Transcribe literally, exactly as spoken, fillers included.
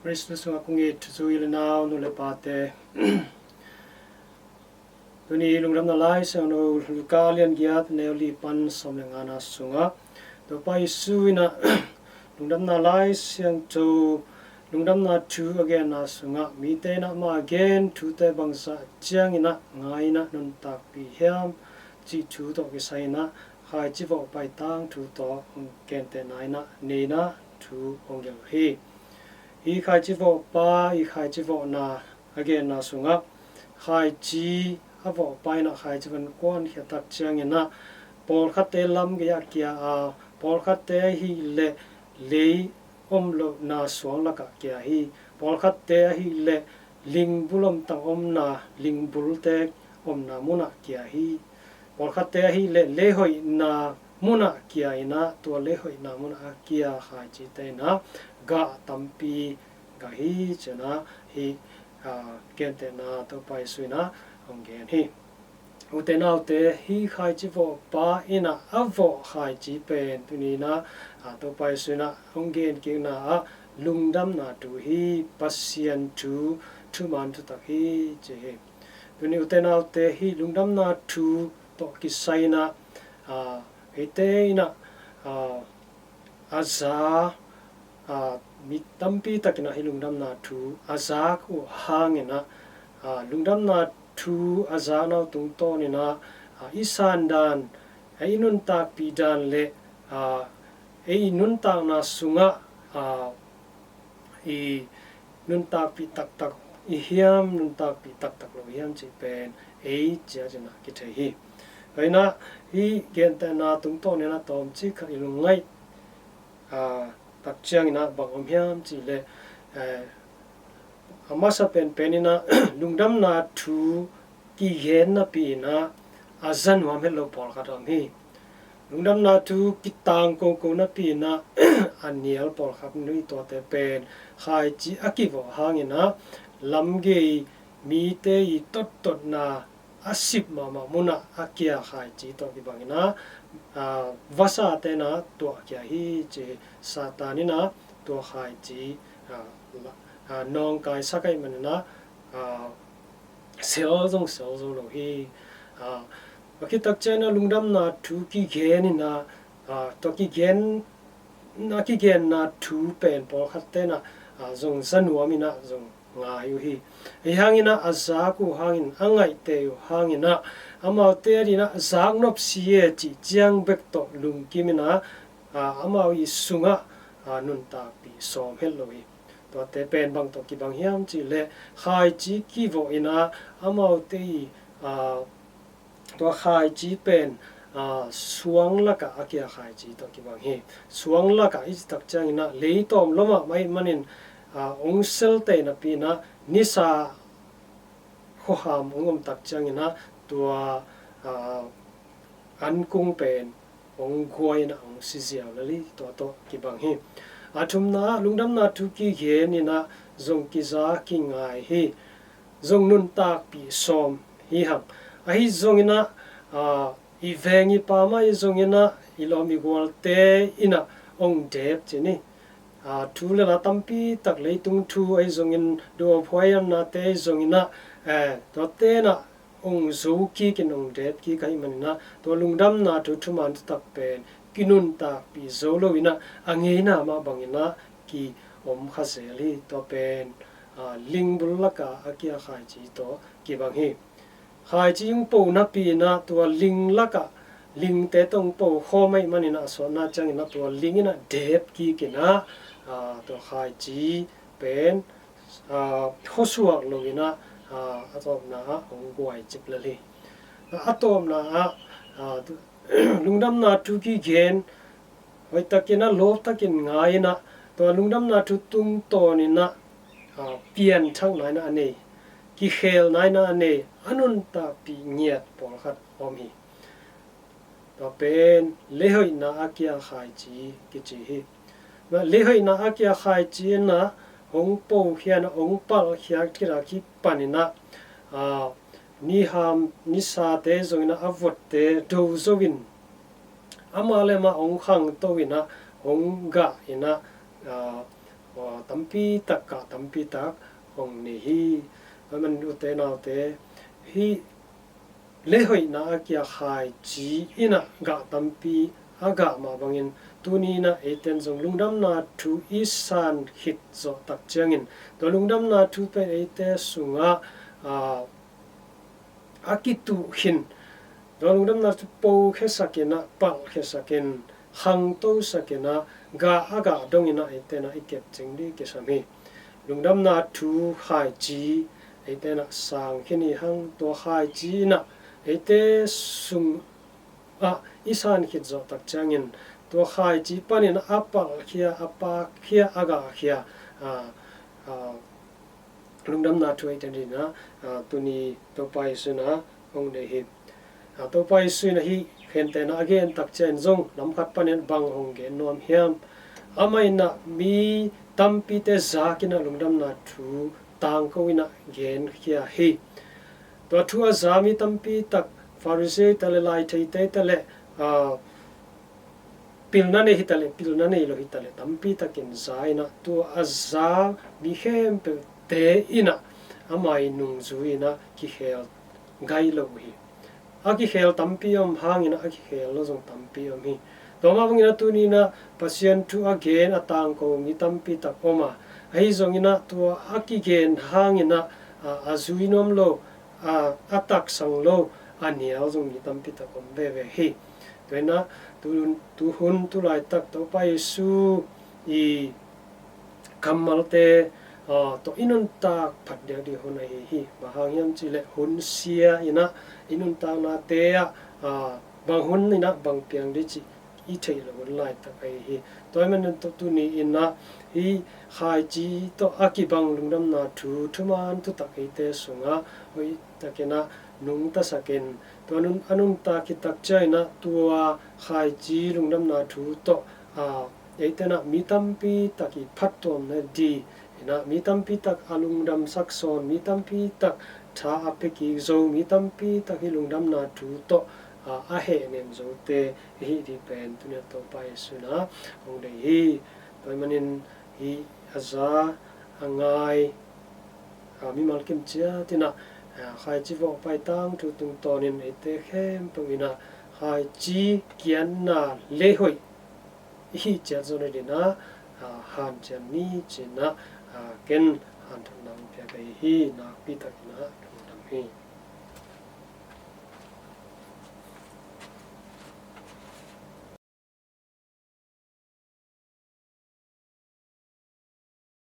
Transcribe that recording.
Khrist sungah kong it thu zu i le nau nu le pate, tuni Lungdamna Lai Siangtho Luka lian giat neu li pan sawm le ngana sungah Topa Jesu in ah Lungdamna Lai Siangtho, Lungdamna thu a genna sungah mite in ah amah a gen thute bangzah ciangin ah ngai in ah nuntakpih hiam cih thu tawh kisai in ah khaici vawh paitang thu tawh hong gentehna in ah nei in ah thu hong gelh hi. Hih khaici vawhpa ih khaici vawhna a genna sungah khaici a vawhpa in ah khaici van kuankhia tak ciangin ah pawlkhatte lam gei ah kia a, pawlkhatte ahih leh lei om lohna suang lakah kia hi. Pawlkhatte ahih leh lingbul omtang omna, lingbulte omna munah kia hi. Pawlkhatte ahih leh leihoihna munah kia in ah tua leihoihna munah a kia khaicite in ah gah tampi gah hi ci-in ah hih, aa, gentehna Topa Jesu in ah hong gen hi. Ute naute, hih khaici vawhpa in ah a vawh khaici pen tuni in ah, aa, Topa Jesu in ah hong gen kikna ah lungdamna thu hi, Pasian thu, thuman thutak hi ci hi. Tuni ute naute, hih lungdamna thu tawh kisai in ah, aa, eite in ah, aa, a za, aa, mi tampi tak in ah hih lungdamna thu a zak uh hangin ah, aa, lungdamna thu a zakna uh tungtawn in ah, aa, i san dan, aa, i nuntakpih dan le, aa, ei i nuntakna sungah, aa, i nuntakpih taktak i hiam, nuntakpih taktak lo i hiam cih pen ei ciat in ah kithei hi. Tua in ah hih gentehna tungtawn in ah tawmcik khat i lungngaih, aa, tak ciangin ah bang om hiam cih leh, eh, a masa penpen in ah lungdamna thu kigen napi in ah a za nuam het lo pawlkhat a om hi. Lungdamna thu kitang koko napi in ah a nial pawlkhat om hi. Tuate pen khaici a kivawh hangin ah lamgei mite i tottotna a sip mahmah munah a kia khaici tawh kibang in ah, aa, vasate in ah tuah kia hi ci. Satan in ah tua khaici, aa, la-, aa, nawngkaisak ahih manin ah, aa, sel zong sel zo lo hi. Aa, a khit tak ciangin ah lungdamna thu kigen in ah, aa, tua kigen, a kigenna thu pen pawlkhatte in ah, aa, zong za nuam in ah zong ngai uh hi. Ahi hangin ah a zak uh hangin, a ngaihte uh hangin ah amaute ading in ah zak nop si e cih ciang bek tawh lungkim in ah, aa, amau i sungah, aa, nuntakpih sawm het lo hi. Tuate pen bang tawh kibang hiam cih leh khaici kivawh in ah amaute i, aa, tua khaici pen, aa, suang lakah a kia khaici tawh kibang hi. Suang lakah i cih tak ciangin ah lei tawm lo mahmah ahih manin, aa, ong selte napi in ah nisa khuaham ong om tak ciangin ah tua, aa, ankung pen ong guai in ah ong si ziau lel hi. Tua tawh kibang hi. A thumna ah lungdamna thu kigen in ah zong kiza kingai hi. Zong nuntakpih sawm hi hang. Ahi zongin ah, aa, i veng i pam ahi zongin ah i lawm i gualte in ah ong dep ci ni. Aa, thu le la tampi tak, leitung thu ahi zongin, duhhuai huaihamnate ahi zongin ah, eh, tuate in ah ong zo kik in ong dep kik ahih manin ah tua lungdamna thu thuman thutak pen kinuntakpih zo lo in ah a ngeina mah bangin ah ki om kha zel hi. Tua pen, aa, lingbul lakah a kia khaici tawh kibang hi. Khaici ong po napi in ah tua ling lakah lingte tawh ong po khawm ahih manin ah a suahna ciangin ah tua ling in ah dep kik in ah, aa, tua khaici pen, aa, khuasuak lo in ah, aa, a tawpna ah ong guai cip lel hi. A tawpna ah, aa, tu-, lungdamna thu kigen hoihtakin ah lawptakin ngai in ah tua lungdamna thu tungtawn in ah, aa, pianthakna in ah a nei, kikhelna in ah a nei, a nuntakpih ngiat pawlkhat om hi. Tua pen leihoihna a kia khaici kici hi. Leihoihna a kia khaici in ah hong po khia in ah hong palh khia khit a kipan in ah, aa, niham nisate zongin ah a votte do zo in amah le amah hong khangto in ah hong gah in ah, aa, Tua tampi tak, gah tampi tak hong nei hi. Tua man ute naute, hih leihoihna a kia khaici in ah gah tampi a gah mah bangin, tuni in ah eite in zong lungdamna thu i san khit zawh tak ciangin, tua lungdamna thu pen eite sungah, aa, a kituh khin, tua lungdamna thu po khiasak in ah, palh khiasak in, khangto sak in ah, gah a gah dong in ah eite in ah i kep cing ding kisam hi. Lungdamna thu khaici eite in ah sang khin hi hang, tua khaici in ah eite sungah i san khit zawh tak ciangin, tua khaici panin a palh khia, a pak khia, a gah khia, aa, aa, lungdamna thu eite in ah, aa, tuni Topa Jesu in ah hong nei hi. Aa, Topa Jesu in ah hih khentehna a gen tak ciangin zong lam khat panin bang hong gen nuam hiam? Amah in ah mi tampite zak in ah lungdamna thu tangko in ah genkhia hi. Tua thu a za mi tampi tak, Pharisee hi ta leh, lai theite hi ta leh, aa, pilna nei hi ta leh, pilna nei lo hi ta leh, tampi takin za in ah, tua a za mi khempeuhte in ah ama ii nungzui in ah kikhel gai lo uh hi. A kikhel tampi om hangin ah a kikhel lo zong tampi om hi. Tua mah bangin ah tuni in ah Pasian thu a gen a tangko mi tampi tak om a, ahi zongin ah tua a kigen hangin ah, aa, a zui nuam lo, aa, a taksang lo, a nial zong mi tampi tak om veve hi. Tua in ah tu, tuhun tulaitak Topa Jesu ii kammalte, aa, tawh i nuntak phat diakdiak hun ahi hi. Bang hang hiam cih leh hun sia in ah i nuntaknate ah, aa, bang hun in ah bang piang ding cih i theih loh hun laitak ahi hi. Tua ahih manin tuni in ah hih khaici tawh a kibang lungdamna thu thuman thutak eite sungah hoihtakin ah nungtasak in, tua nun, a nuntak khit tak ciangin ah tua khaici lungdamna thu tawh, aa, eite in ah mi tampi tak ii phattuamna ding in ah, mi tampi tak a lungdamsak sawn, mi tampi tak tha a pia kik zo, mi tampi tak hih lungdamna thu tawh, aa, a hehnem zote i hih ding pen tuni in ah Topa Jesu in ah hong deih hi. Tua ahih manin hih a za a ngai, aa, mimal kim ciat in ah, aa, khaici vawh paitang thu tungtawnin eite khempeuh in ah khaici kiatna leihoih i hih ciat zawh nading in ah, aa, hanciam ni ci-in ah, aa, ken hanthotna hong piak ahi hi. Nakpi takin ah lungdam hi.